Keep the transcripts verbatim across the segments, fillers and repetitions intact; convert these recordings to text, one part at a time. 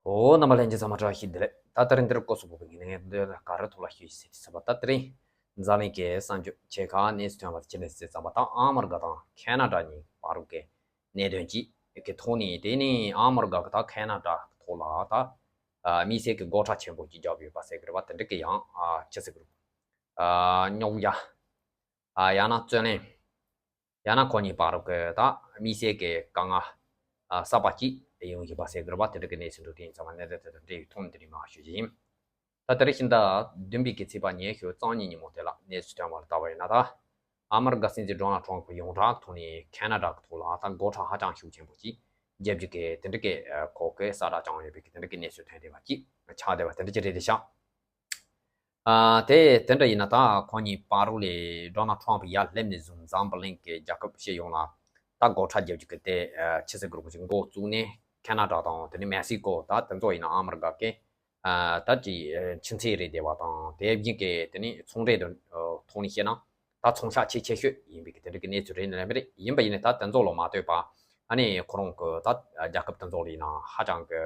འོ། རྣམ་པ་ལྷན་རྒྱས་ཚང་མ་བཀྲ་ཤིས་བདེ་ལེགས། ད་ལྟ་རིང་འདིར་སྐོར་སོགས་པོ་གི་ངེས་ནས་འདོད་ན་ག་རེ་ཐོག་ལ་ཤོད་ཅིག་ཟེར་ཟེར་བ། ད་དེ་རིང་འཛམ་གླིང་གི་གསར་འགྱུར་ཆེ་ཁག་གནས་ཚུལ་ཐོན་པ་དེ་ཅི་ནས་ཟེར་ཙམ་པ། ད་ཨ་མི་རི་ཀ་དང་ཁེ་ན་ཌ་གཉིས་བར་གྱི་གནད་དོན་གཅིག་གི་ཐོག་ནས། དེ་ནི་ཨ་མི་རི་ཀ་གི་ད་ཁེ་ན་ཌ་གི་ཐོག་ལ་ད་ཨ་དམིགས་བསལ་གྱི་སྒོ་ཁྲལ་ཆེན་པོ་གཅིག་བརྒྱབ་ཡོད་པ་ཟེར་གི་རེད་པ། དེ་འདྲ་གི་ཡང་ཨ་ཅི་ཟེར་གི་རེད། ཨ་རྙོག་ཡ། ཨ་ཡང་ན་རྩོད་གླེང་། ཡང་ན་ཁོ་གཉིས་བར་གྱི་ད་དམིགས་བསལ་གྱི་དཀའ་ངལ་ཨ་གསར་པ་གཅིག་ཡོང་བཞིན་པ་ཟེར་གི་རེད་པ། དེ་འདྲ་གི་གནས་ཚུལ་འདུག་དེ་ཡིན་ཙང་ང་གནད་དོན་དེ་དང་འབྲེལ་བའི་ཐོག་ནས་དེ་རིང་མར་ཞུ་རྒྱུ་ཡིན། ད་དེ་རིང་ཕྱི་ཟླ་བདུན་པའི་གི་ཚེས་པ་ཉི་ཤུ་རྩ་གཉིས་ཉིན་མོ་དེ་ལ་གནས་ཚུལ་ཐོན་པ་ལ་ལྟ་བ་ཡིན་ན། ད་ཨ་མི་རི་ཀ་སྲིད་འཛིན་ཌོ་ནལ་ཊམ་ཕི་ཡོངས་གྲགས་ཐོག་ནས་ཁེ་ན་ཌ་གི་ཐོག་ལ་ད་སྒོ་ཁྲལ་ཧ་ཅང་ཤུགས་ཆེན་པོ་གཅིག་བརྒྱབ་རྒྱུ་གི་དེ་འདྲ་གི་ཨ་ཁོ་གི་གསལ་བསྒྲགས་བྱུང་ཡོད་པའི་གི་དེ་འདྲ་གི་གནས་ཚུལ་ཐོན་བསྡད་པ་གཅིག་ཆགས་བསྡད་པ་དེ་འདྲ་གཅིག་རེད་དེ་ཤག་ཨ་དེ་དེ་འདྲ་ཡིན་ན། ད་ཁོ་གཉིས་བར་ལ་ཌོ་ནལ་ཊམ་ཕི་ཡར་སླེབས་ནས་བཟུང་འཛམ་བུ་གླིང་གི་རྒྱལ་ཁབ་སྤྱི་ཡོངས་ལ་ད་སྒོ་ཁྲལ་བརྒྱབ་རྒྱུ་གི་དེ་ཨ་ཅི་ཟེར་གི་རེད། འགོ་བཙུགས་ནས་ཁེ་ན་ཌ་དང་དེ་ནས་མེག་སི་ཀོ། ད་དེ་ཚོ་ཡིན་ན་ཨ་མི་རི་ཀ་གི་ཨ་ད་ཅི་ཨ་ཆུ་ཚད་རེད་བསྡད་པ་དང་། དེ་བཞིན་གི་དེ་ནས་ཚོང་འབྲེལ་དུ་ཨ་ཐོག་ནས་བཤད་ན་ད་ཚོང་ཤག་ཆེས་ཆེ་ཤོས་ཡིན་པའི་གི་དེ་འདྲ་གི་གནས་ཚུལ་རེད་ནི་རེད་མི་རེད། ཡིན་པ་ཡིན་ནའི་ད་དེ་ཚོ་ལ་མ་ལྟོས་པ། ཨ་ནི་ཁོ་རང་གི་ད་རྒྱལ་ཁབ་དེ་ཚོ་ལ་ཡིན་ན་ཧ་ཅང་གི་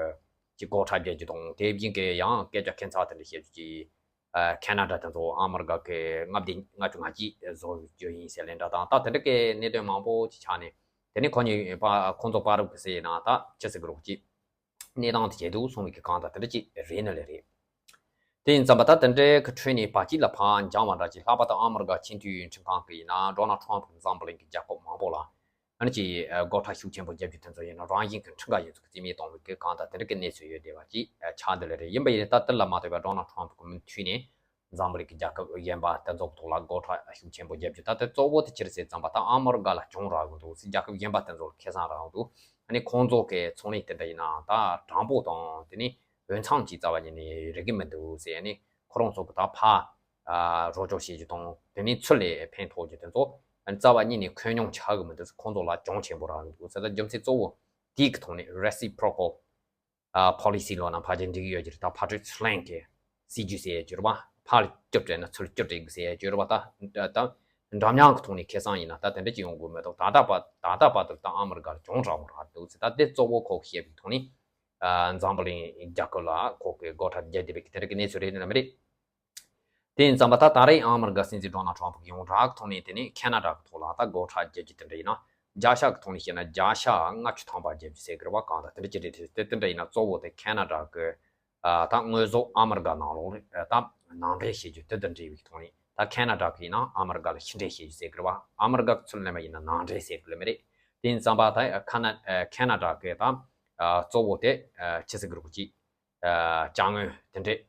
ཅིག་སྒོ་ཁྲལ་བརྒྱབ་རྒྱུ་དང་། དེ་བཞིན་གི་ཡང་སྐད་ཆ་ཁྱད་མཚར་དེ་འདྲ་བཤད་རྒྱུ་ཅིག་ཨ་ཁེ་ན་ཌ་དེ་ཚོ་ཨ་མི་རི་ཀ་གི་མངའ་སྡེ་ལྔ་བཅུ་ང་གཅིག་བཟོ་རྒྱུ་ཡིན་ཟེར་ལབ་འདྲ་དང་། ད་དེ་འདྲ་གི་གནད་དོན་མང་པོ་ཅིག་ཆགས་ནས། དེ་ནས་ཁོ་གཉིས་པ་ཁོང་ཚོ་བར་གི་ཟེར་ན་ད་ཅི་ཟེར་གི་རེད། ཅིག་གནས་སྟངས་དེ་བྱས་འདུག་གསུང་བའི་གི་གང་ལྟར་དེ་འདྲ་ཅིག་རེད་ནི་ལས་རེད། དེ་ཡིན་ཙམ་པ་ད་དེ་འདྲའི་གི་ཁྲོད་ནས་བར་དཀྱིལ་ལ་ཕར་འགྱངས་པ་འདྲ་ཅིག་ལྷག་པར་དུ་ཨ་མི་རི་ཀ་སྤྱི་འཐུས་ཁྲིམས་ཁང་གི་ཡིན་ན་ཌོ་ནལ་ཊམ་ཕི་འཛམ་བུ་གླིང་གི་རྒྱལ་ཁབ་མང་པོ་ལ་ཨ་ནི་ཅིག་སྒོ་ཁྲལ་ཤུགས་ཆེན་པོ་བརྒྱབ་རྒྱུ་དེ་ཚོ་ཡིན་ན་རང་བཞིན་གྱི་ཁྲིམས་འགལ་ཡིན་ཚུལ་རྩིས་མེད་གཏོང་བའི་གི་གང་ལྟར་དེ་འདྲ་གི་གནས་ཚུལ་ཡོད་བསྡད་པ་ཅིག་ཆགས་འདུག་ལས་རེད། ཡིན་པ་ཡིན་ནའི་ད་དེ་ལ་མ་ལྟོས་པར་ཌོ་ནལ་ཊམ་ཕི་གི་མུ་མཐུད་ནས་འཛམ་བུ་གླིང་གི་རྒྱལ་ཁབ་གཞན་པ་དེ་ཚོ་གི་ཐོག་ལ་སྒོ་ཁྲལ་ཤུགས་ཆེན་པོ་བརྒྱབ་རྒྱུ། ད་དེ་གཙོ་བོ་དེ་ཅི་རེད་ཟེར་ཙམ་པ་ད་ཨ་མི་རི་ཀ་ལ་གྱོང་རག་གི་འདུག་ཟེར། རྒྱལ་ཁབ་གཞན་པ་དེ་ཚོ་ལ་ཁེ་བཟང་རག་གི་འདུག་ཨ་ནི་ཁོང་ཚོ་གི་ཚོང་ལས་དེ་འདྲ་ཡིན་ན་ད་དྲང་པོ་དང་དེ་ནས་འོས་འཚམ་ཅིག་རྩ་བ་ཉིད་ནས་རག་གི་མི་འདུག་ཟེར། ཨ་ནི་ཁོ་རང་ཚོ་གི་ད་ཕར་ཨ་རོགས་སྐྱོར་བྱེད་རྒྱུ་དང་དེ་ནས་ཚུར་ལ་ཕན་ཐོགས་རྒྱུ་དེ་ཚོ་རྩ་བ་ཉིད་ནས་འཁོས་མྱོང་ཆགས་གི་མི་འདུག་ཁོང་ཚོ་ལ་གྱོང་ཆེན་པོ་རག་གི་འདུག་ཟེར། ད་རྒྱུ་མཚན་གཙོ་བོ་དེའི་གི་ཐོག་ནས་reciprocal ཨ་policy ལབ་ན་ཕལ་ཆེར་འགྲིག་གི་ཡོད་ཀྱི་རེད། ད་ཕར་སྤྲོད་ཚུར་ལེན་གྱི་སྲིད་ཇུས་ཟེར་ཡ་ཅིག་ཡོད་རེད་པ། ཕར་སྐྱོར་སྤྲད་ན་ཚུར་སྐྱོར་སྤྲད་དགོས་ཟེར་ཡ་ཅིག་ཡོད་རེད་པ། ད་ད་འདྲ་མཉམ་གྱི་ཐོག་ནས་ཁེ་བཟང་ཡིན་ན་ད་དེ་འདྲ་ཅིག་ཡོང་དགོས་མེད་དོ། ད་ལྟ་བར་ད་ལྟ་བར་དུ་ད་ཨ་མི་རི་ཀར་གྱོང་རག་པ་རག་འདུག་ཟེར། ད་དེ་གཙོ་བོ་ཁོ་གིས་བཤད་པའི་ཐོག་ནས་ཨ་འཛམ་བུ་གླིང་རྒྱལ་ཁབ་ལ་ཁོ་གིས་སྒོ་ཁྲལ་བརྒྱབ་བསྡད་པའི་དེ་འདྲ་གི་གནས་ཚུལ་རེད་ནི་མ་རེད། དེ་ཡིན་ཙམ་པ་ད་ད་རེས་ཨ་མི་རི་ཀ་སྲིད་འཛིན་ཌོ་ནལ་ཊམ་ཕི་གི་ཡོངས་གྲགས་ཐོག་ནས་དེ་ནས་ཁེ་ན་ཌ་གི་ཐོག་ལ་ད་སྒོ་ཁྲལ་བརྒྱབ་རྒྱུ་དེ་འདྲ་ཡིན་ན། བརྒྱ་ཆ་གི་ཐོག་ནས་བཤད་ན་བརྒྱ་ཆ་ལྔ་བཅུ་ཐམ་པ་བརྒྱབ་རྒྱུ་ཟེར་གི་རེད་པ། གང་ལྟར་དེ་འདྲ་ཅིག་རེད་དེ། དེ་འདྲ་ཡིན་ན་གཙོ་བོ་དེ་ཁེ་ན་ཌ་གི་ཨ་ད་དངོས་ཟོག་ཨ་མི་རི་ཀ་ནང་ལོགས་ལ་ཨ་ད་ནང་འདྲེན་བྱེད་རྒྱུ་དེ་དང་འབྲེལ་བའི་ཐོག་ནས་ད་ཁེ་ན་ཌ་གི་ཡིན་ན་ཨ་མི་རི་ཀ་ལ་ཕྱི་འབྲེལ་བྱེད་རྒྱུ་ཟེར་གི་རེད་པ། ཨ་མི་རི་ཀ་གི་ཚུར་ལེན་པ་ཡིན་ན་ནང་འདྲེན་ཟེར་གི་ལེ་མི་རེད། དེ་ཡིན་ཙམ་པ་ད་ཁ་ན་ཨ་ཁེ་ན་ཌ་གི་ད་ཨ་གཙོ་བོ་དེ་ཨ་ཅི་ཟེར་གི་རེད། ཅིག་ཨ་ཅ་དངོས་དེ་འདྲས།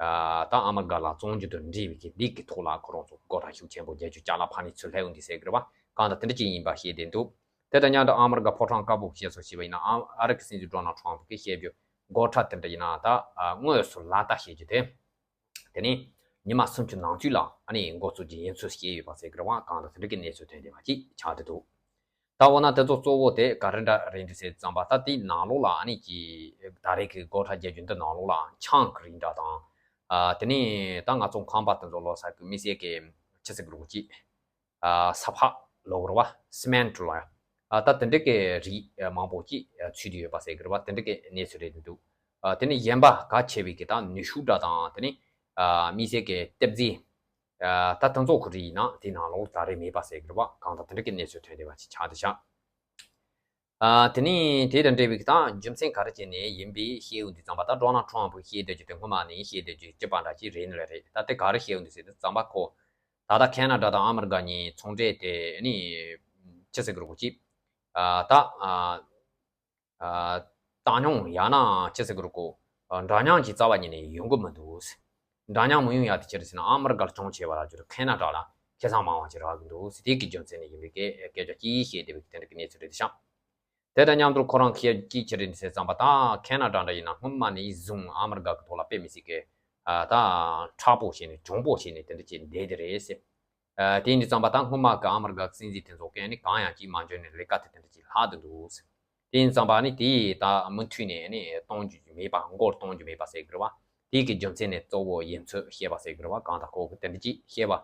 ཨ་ད་ཨ་མི་རི་ཀ་ལ་བཙོང་རྒྱུ་དང་འབྲེལ་བའི་གི་ལས་ཀྱི་ཐོག་ལ་ཁོ་རང་ཚོ་སྒོ་ཁྲལ་ཤུགས་ཆེན་པོ་རྒྱག་རྒྱུ། ཅ་ལག་ཕར་ནས་ཚུར་སླེབས་འོང་དུས་ཟེར་གི་རེད་པ། གང་ལྟར་དེ་འདྲ་ཅིག་ཡིན་པ་བཤད་བསྡད་འདུག་དེ་དང་མཉམ་དུ་ཨ་མི་རི་ཀ་ཕོ་བྲང་དཀར་པོ་བཤད་སོ་ཞེས་པ་ཡིན་ན། ཨ་ཨ་རི་གི་སྲིད་འཛིན་ཌོ་ནལ་ཊམ་ཕི་གིས་བཤད་རྒྱུ། སྒོ་ཁྲལ་དེ་འདྲ་ཡིན་ན་ད་ཨ་དངོས་སུ་ལག་བསྟར་བྱེད་རྒྱུ་དེ། དེ་ནས་ཉི་མ་སུམ་ཅུ་ནང་ཚུད་ལ་ཨ་ནི་འགོ་བཙུགས་རྒྱུ་ཡིན་ཚུལ་བཤད་ཡོད་པ་ཟེར་གི་རེད་པ། གང་ལྟར་དེ་འདྲ་གི་གནས་ཚུལ་ཐོན་བསྡད་པ་ཅིག་ཆགས་བསྡད་འདུག་ད་འོ་ན་དེ་ཚོ་གཙོ་བོ་དེ་ག་རེ་འདྲ་རེད་འདུག་ཟེར་ཙམ་པ། ད་དེའི་ནང་ལོགས་ལ་ཨ་ནི་ཀྱི་ད་རེས་ཀྱི་སྒོ་ཁྲལ་རྒྱག་རྒྱུ་འདི་ནང་ལོགས་ལ་ཆང་གི་རིགས་འདྲ་དང་། ཨ་དེ་ནས་ད་ང་ཚོ་ཁང་པ་དེ་ཚོ་ལོག་ས་གི་མི་སེར་གི་ཆི་ཟེར་གི་རེད་གོ་ཅིག་ཨ་ས་ཕག་ལབ་དགོས་རེད་པ། སི་མེན་ཊི་ལབ་ཡ། ཨ་ད་དེ་འདྲ་གི་རིགས་མང་པོ་ཅིག་ཚུད་དེ་ཡོད་པ་ཟེར་གི་རེད་པ། དེ་འདྲ་གི་གནས་ཚུལ་རེད་འདུག་ཨ་དེ་ནས་གཞན་པ་གལ་ཆེ་བའི་གི་ད་ནུས་ཤུགས་འདྲ་དང་། དེ་ནས་ཨ་མི་སེར་གི་ལྟེབ་རྫས། ཨ་ད་དེ་ཚོ་གི་རིགས་ཡིན་ན་དེའི་ནང་ལོགས་ད་རེས་མེད་པ་ཟེར་གི་རེད་པ། གང་ལྟར་དེ་འདྲ་གི་གནས་ཚུལ་ཐོན་བསྡད་པ་ཅིག་ཆགས་བསྡད་ཤག་ཨ་དེ་ནས་དེ་དང་འབྲེལ་བའི་ད་རྒྱུ་མཚན་ག་རེ་བྱས་ནས་ཡིན་པའི་བཤད་འོང་དུས་ཙམ་པ། ད་ཌོ་ནལ་ཊམ་ཕི་བཤད་བསྡད་རྒྱུ་དེ་སྔོན་མ་ནས་བཤད་བསྡད་རྒྱུ་གཅིག་པ་འདྲ་ཅིག་རེད་ནི་ལས་རེད། ད་དེ་ག་རེ་བཤད་འོང་དུས་ཟེར་དུས་ཙམ་པ། ཁོ་ད་ལྟ་ཁེ་ན་ཌ་དང་ཨ་མི་རི་ཀ་གཉིས་ཚོང་འབྲེལ་དེ་ནི་ཅི་ཟེར་གི་རེད་གོ་ཅིག་ཨ་ད་ཨ་ཨ་བཏང་སྙོམས་ཡང་ན་ཅི་ཟེར་གི་རེད་གོ་ཨ་འདྲ་མཉམ་གྱི་རྩ་བ་ཉིད་ནས་ཡོང་གི་མི་འདུག་འདྲ་མཉམ་མི་ཡོང་ཡ་དེ་ཅི་རེད་ཟེར་ན། ཨ་མི་རི་ཀར་གྱོང་ཆེ་བ་རག་རྒྱུ་རེད། ཁེ་ན་ཌ་ལ་ཁེ་བཟང་མང་བ་ཅིག་རག་གི་འདུག་ཟེར། དེ་གི་རྒྱུ་མཚན་ནས་ཡིན་པའི་སྐད་སྐད་ཆ་ཅིག་བཤད་བསྡད་པའི་དེ་འདྲ་གི་གནས་ཚུལ་རེད་དེ་ཤག་དེ་དང་མཉམ་དུ་ཁོ་རང་གིས་ཅི་བྱས་རེད་ཟེར་ཙམ་པ། ད་ཁེ་ན་ཌ་འདྲ་ཡིན་ན་སྔོན་མ་ནས་བཟུང་ཨ་མི་རི་ཀ་གི་ཐོག་ལ་དཔེ་མི་སྲིད་ཀི་ཨ་ད་མཁྲེགས་པོ་བྱས་ནས་གྱོང་པོ་བྱས་ནས་དེ་འདྲ་བྱས་བསྡད་དེ་རེད་ཟེར། ཨ་དེ་ཡིན་དུས་ཙམ་པ་ད་སྔོན་མ་གི་ཨ་མི་རི་ཀ་གི་སྲིད་འཛིན་དེ་ཚོ་གིས་ནི་གང་ཡང་ཅིག་མ་འཇོན་ནས་ལས་ཀ་དེ་དེ་འདྲ་ཅིག་ལྷག་བསྡད་འདུག་ཟེར། དེ་ཡིན་ཙམ་པ་ནི་དེ་ད་མུ་མཐུད་ནས་ནི་གཏོང་རྒྱུ་མེད་པ། འགོར་གཏོང་རྒྱུ་མེད་པ་ཟེར་གི་རེད་པ། དེ་གི་རྒྱུ་མཚན་ནི་གཙོ་བོ་ཡིན་ཚུལ་བཤད་པ་ཟེར་གི་རེད་པ། གང་ལྟར་ཁོ་གིས་དེ་འདྲ་ཅིག་བཤད་པ།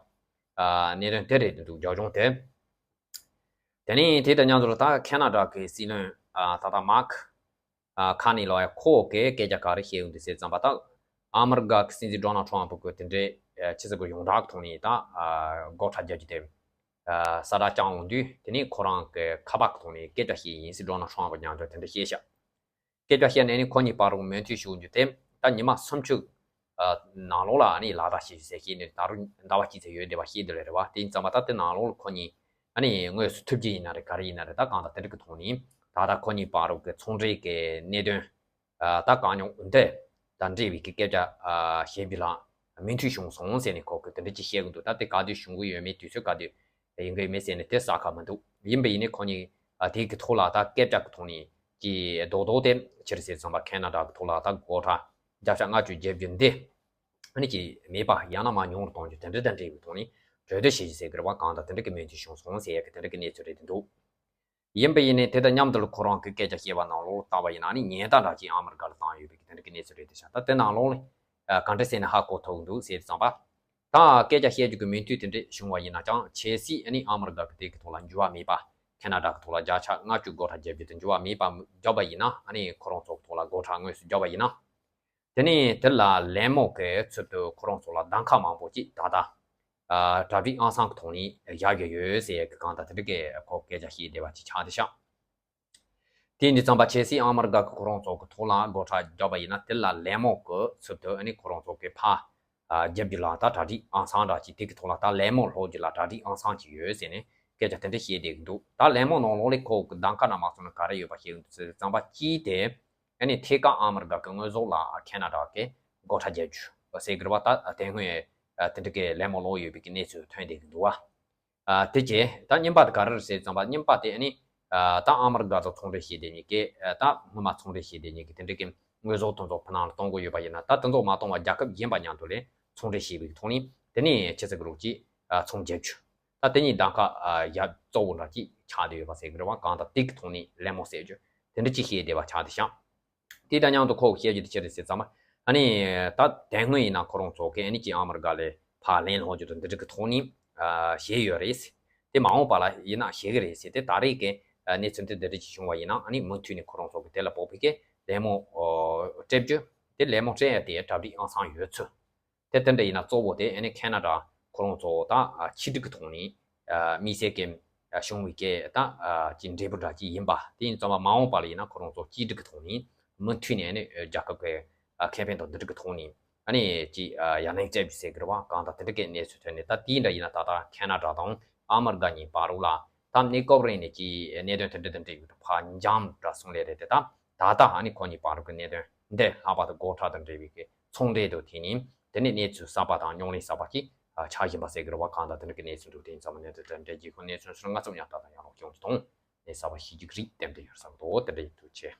ཨ་གནད་དོན་དེ་རེད་འདུག་རྒྱབ་ལྗོངས་དེ། དེ་ནས་དེ་དང་མཉམ་དུ་ད་ཁེ་ན་ཌ་གི་སྲིད་བློན་ཨ་ད་ལྟ་མཱག་ ཁ་ནས་ལོ་ཡ་ཁོ་གི་སྐད་ཆ་ག་རེ་བཤད་ཡོང་དུས་ཟེར་ཙམ་པ་ད། ཨ་མི་རི་ཀ་གི་སྲིད་འཛིན་ཌོ་ནལ་ཊམ་པ་གི་དེ་འདྲའི་ཆི་ཟེར་གི་ཡོངས་གྲགས་ཐོག་ནས་ད་སྒོ་ཁྲལ་རྒྱག་རྒྱུ་དེ་ས་ར་བཅངས་ཡོང་དུས་དེ་ནས་ཁོ་རང་གི་ཁ་པར་གི་ཐོག་ནས་སྐད་ཆ་བཤད་ཡིན་ཟེར་ཌོ་ནལ་ཊམ་པ་མཉམ་དུ་དེ་འདྲ་བཤད་ཤག་སྐད་ཆ་བཤད་ནས་ནི་ཁོ་གཉིས་བར་རུ་མོས་མཐུན་ཞུ་རྒྱུ་དེ་ད་ཉི་མ་སུམ་ཅུ་ནང་ལོགས་ལ་ཨ་ནི་ལག་བསྟར་བྱེད་རྒྱུ་ཟེར་བཤད་ནས་ད་རུང་ཟླ་བ་གཅིག་ཙམ་ཡོད་བསྡད་པ་བཤད་བསྡད་ལེ་རེད་བ། དེ་ཡིན་ཙམ་པ་ད་དེ་ནང་ལོགས་ལ་ཁོ་གཉིས་ཨ་ནི་དངོས་སུ་ཐུག་རྒྱུ་ཡིན་ན་རེད་ག་རེ་ཡིན་ན་རེད་ད་གང་ལྟར་དེ་འདྲ་གི་ཐོག་ནས་ད་ལྟ་ཁོ་གཉིས་བར་རུ་གི་ཚོང་འབྲེལ་གི་གནད་དོན་ད་གང་མྱོང་འདི་དང་འབྲེལ་བའི་གི་སྐད་ཆ་བཤད་རྒྱུ་ལ་མོས་མཐུན་བྱུང་སོང་ཟེར་ནས་ཁོ་གི་དེ་འདྲ་ཅིག་བཤད་གི་འདུག་ད་དེ་ག་དུས་བྱུང་གི་ཡོད་མེད་དུས་ཚོད་ག་དུས་ཡིན་གི་ཡོད་མེད་ཟེར་ནས་དེ་གསལ་ཁ་མི་འདུག་ཡིན་པ་ཡིན་ནའི་ཁོ་གཉིས་དེ་གི་ཐོག་ལ་ད་སྐད་ཆ་གི་ཐོག་ནས་ཀྱི་རྡོག་རྡོག་དེ་ཕྱིར་ཟེར་ཙམ་པ་ཁེ་ན་ཌ་གི་ཐོག་ལ་ད་སྒོ་ཁྲལ་བརྒྱ་ཆ་ལྔ་བཅུ་བརྒྱབ་རྒྱུ་འདི་ཨ་ནི་ཀྱི་མེད་པ་ཡང་ན་མ་ཉུང་རུ་གཏོང་རྒྱུ་དེ་འདྲ་དང་འབྲེལ་བའི་ཐོག་ནས་གྲོས་བསྡུར་བྱེད་རྒྱུ་ཟེར་གི་རེད་བ། གང་ལྟར་དེ་འདྲ་གི་མོས་མཐུན་བྱུང་སོང་ཟེར་ཡ་གི་དེ་འདྲ་གི་གནས་ཚུལ་རེད་འདུག་ཡིན་པ་ཡིན་ནའི་དེ་དང་མཉམ་དུ་ལ་ཁོ་རང་གི་སྐད་ཆ་བཤད་པ་ནང་ལོགས་ལྟ་བ་ཡིན་ན་ཨ་ནི་ཉེན་བརྡ་འདྲ་ཅིག་ཨ་མི་རི་ཀ་ལ་བཏང་ཡོད་པའི་གི་དེ་འདྲ་གི་གནས་ཚུལ་རེད་དེ་ཤག་ད་དེ་ནང་ལོགས་ལ་ག་འདྲ་ཟེར་ནས་ཧ་གོ་ཐུབ་འདུག་ཟེར་ཙམ་པ། ད་སྐད་ཆ་བཤད་རྒྱུ་གི་མོས་མཐུན་དེ་འདྲ་བྱུང་བ་ཡིན་ན་ཅང་ཆེ་སྲིད་ཨ་ནི་ཨ་མི་རི་ཀ་གི་དེ་གི་ཐོག་ལ་འགྱུར་བ་མེད་པ། ཁེ་ན་ཌ་གི་ཐོག་ལ་བརྒྱ་ཆ་ལྔ་བཅུ་སྒོ་ཁྲལ་བརྒྱབ་རྒྱུ་དེ་འགྱུར་བ་མེད་པ་བརྒྱབ་པ་ཡིན་ན་ཨ་ནི་ཁོ་རང་ཚོ་གི་ཐོག་ལ་སྒོ་ཁྲལ་དངོས་སུ་བརྒྱབ་པ་ཡིན་ན། དེ་ནས་དེ་ལ་ལད་མོ་གི་ཚུལ་དུ་ཁོ་རང་ཚོ་ལ་གདམ་ཁ་མང་པོ་ཅིག་ད་ལྟ་གྲ་སྒྲིག་ཨང་སང་གི་ཐོག་ནས་བཞག་གི་ཡོད་ཟེར་གི་གང་ལྟར་དེ་འདྲ་གི་ཁོ་སྐད་ཆ་བཤད་བསྡད་པ་ཅིག་ཆགས་བསྡད་ཤག་དེ་ཡིན་དུས་ཙམ་པ་ཆེ་སྲིད་ཨ་མི་རི་ཀ་གི་ཁོ་རང་ཚོ་གི་ཐོག་ལ་སྒོ་ཁྲལ་བརྒྱབ་པ་ཡིན་ན་དེ་ལ་ལད་མོ་གི་ཚུལ་དུ་ཨ་ནི་ཁོ་རང་ཚོ་གི་ཕར་རྒྱབ་རྒྱུ་ལ་ད་གྲ་སྒྲིག་ཨང་སང་འདྲ་ཅིག་དེ་གི་ཐོག་ལ་ད་ལད་མོ་སློག་རྒྱུ་ལ་གྲ་སྒྲིག་ཨང་སང་ཅིག་ཡོད་ཟེར་ནས་སྐད་ཆ་དེ་འདྲ་བཤད་བསྡད་གི་འདུག་ད་ལད་མོ་ནང་ལོགས་ལ་ཁོ་གི་གདམ་ཁ་ན་མ་སོང་ན་ག་རེ་ཡོད་པ་བཤད་གི་འདུག་ཟེར་ཙམ་པ་གཅིག་དེ། ཨ་ནི་ཐད་ཀར་ཨ་མི་རི་ཀ་གི་དངོས་ཟོག་ལ་ཁེ་ན་ཌ་གི་སྒོ་ཁྲལ་རྒྱག་རྒྱུ་ཟེར་གི་རེད་བ། ད་དེ་སྔོན་དེ་འདྲ་གི་ལད་མོ་སློག་ཡོད་པའི་གི་གནས་ཚུལ་ཐོན་བསྡད་གི་འདུག་བ། དེ་རྗེས་ད་གཉིས་པ་དེ་ག་རེ་རེད་ཟེར་ཙམ་པ་གཉིས་པ་དེ་ཨ་ནི་ད་ཨ་མི་རི་ཀ་དང་ཚོང་འབྲེལ་བྱེད་བསྡད་མཁན་གི་ད་སྔོན་མ་ཚོང་འབྲེལ་བྱེད་བསྡད་མཁན་གི་དེ་འདྲ་གི་དངོས་ཟོག་དེ་ཚོ་ཕ་ནང་ལ་གཏོང་དགོས་ཡོད་པ་ཡིན་ན་ད་དེ་ཚོ་མ་གཏོང་བར་རྒྱལ་ཁབ་གཞན་པ་མཉམ་དུ་ལ་ཚོང་འབྲེལ་བྱེད་པའི་ཐོག་ནས་དེ་ནས་ཆི་ཟེར་གི་རེད་ཅིག་ཚོང་རྒྱག་རྒྱུ། ད་དེ་གཉིས་གདམ་ཁ་ཡ་གཙོ་བོ་འདྲ་ཅིག་ཆགས་བསྡད་ཡོད་པ་ཟེར་གི་རེད་བ། གང་ལྟར་དེ་གི་ཐོག་ནས་ལད་མོ་ཟེར་རྒྱུ་དེ་འདྲ་ཅིག་བཤད་བསྡད་པ་ཆགས་བསྡད་ཤག་དེ་དང་མཉམ་དུ་ཁོ་བཤད་རྒྱུ་དེ་ཅི་རེད་ཟེར་ཙམ་པ། ཨ་ནི་ད་དེ་སྔོན་ཡིན་ན་ཁོ་རང་ཚོ་གི་ཨ་ནི་ཅིག་ཨ་མི་རི་ཀ་ལ་ཕར་ལན་སློག་རྒྱུ་དང་འདི་འདྲ་གི་ཐོག་ནས་བྱས་ཡོད་རེད། དེ་མ་འོངས་པ་ལ་ཡིན་ན་བྱེད་གི་རེད་ཟེར། དེ་ད་རེས་ཀྱི་གནས་ཚུལ་འདི་འདི་འདྲ་ཅིག་བྱུང་བ་ཡིན་ན་ཨ་ནི་མུ་མཐུད་ནས་ཁོ་རང་ཚོ་གི་དེ་ལ་དཔག་པའི་གི་ལད་མོ་སྤྲད་རྒྱུ། དེ་ལད་མོ་སྤྲད་ཡ་དེ་གྲ་སྒྲིག་ཨང་སང་ཡོད་ཚུལ། དེ་དེ་འདྲ་ཡིན་ན་གཙོ་བོ་དེ་ཨ་ནི་ཁེ་ན་ཌ་ཁོ་རང་ཚོ་ད་ཆིག་སྒྲིལ་གྱི་ཐོག་ནས་དམིགས་བསལ་གྱི་བྱུང་བའི་གི་ད་ཀྱི་འབྲས་བུ་འདྲ་ཅིག་ཡིན་པ། དེ་ཡིན་ཙང་མ་འོངས་པ་ལ་ཡིན་ན་ཁོ་རང་ཚོ་གཅིག་སྒྲིལ་གྱི་ཐོག་ནས་མུ་མཐུད་ནས་ཨ་ནི་རྒྱལ་ཁབ་ཀྱི་ཁེ་ཕན་དང་འདི་འདྲ་གི་ཐོག་ནས་ཨ་ནི་ཅིག་ཡར་ལན་སྤྲད་རྒྱུ་ཟེར་གི་རེད་བ། གང་ལྟར་དེ་འདྲ་གི་གནས་ཚུལ་ཐོན་ནས་ད་དེ་འདྲ་ཡིན་ན་ད་ལྟ་ཁེ་ན་ཌ་དང་ཨ་མི་རི་ཀ་གཉིས་བར་རུ་ལ་ད་གནས་སྐབས་རིང་ནས་ཀྱི་གནད་དོན་དེ་འདྲ་དེ་འདྲ་ཡོད་ཕར་འཇམ་འདྲ་སོང་ལེ་རེད་དེ། ད་ད་ལྟ་ཨ་ནི་ཁོ་གཉིས་བར་གྱི་གནད་དོན་འདི་ལྷག་པར་དུ་སྒོ་ཁྲལ་དང་འབྲེལ་བའི་གི་ཚོང་འབྲེལ་དུ་དེ་ནི་དེ་ནི་གནས་ཚུལ་གསར་པ་དང་རྙོག་གླེང་གསར་པ་ཞིག་ཆགས་བཞིན་པ་ཟེར་གི་རེད་བ། གང་ལྟར་དེ་འདྲ་གི་གནས་ཚུལ་འདུག་དེ་ཡིན་ཙང་མ་གནད་དོན་དེ་འདྲ་རྒྱལ་ཁབ་གནས་ཚུལ་སོ་ལྔ་ཙམ་ཡང་ལོག་སྐྱོང་གི་དང་གནས་གསར་པ་ཞིག་ཅིག་རིགས་ལྡན་དུ་ཡོད་ས་གི་འདུག་དེ་འདྲ་ཡིན་འདུག་ཆེ།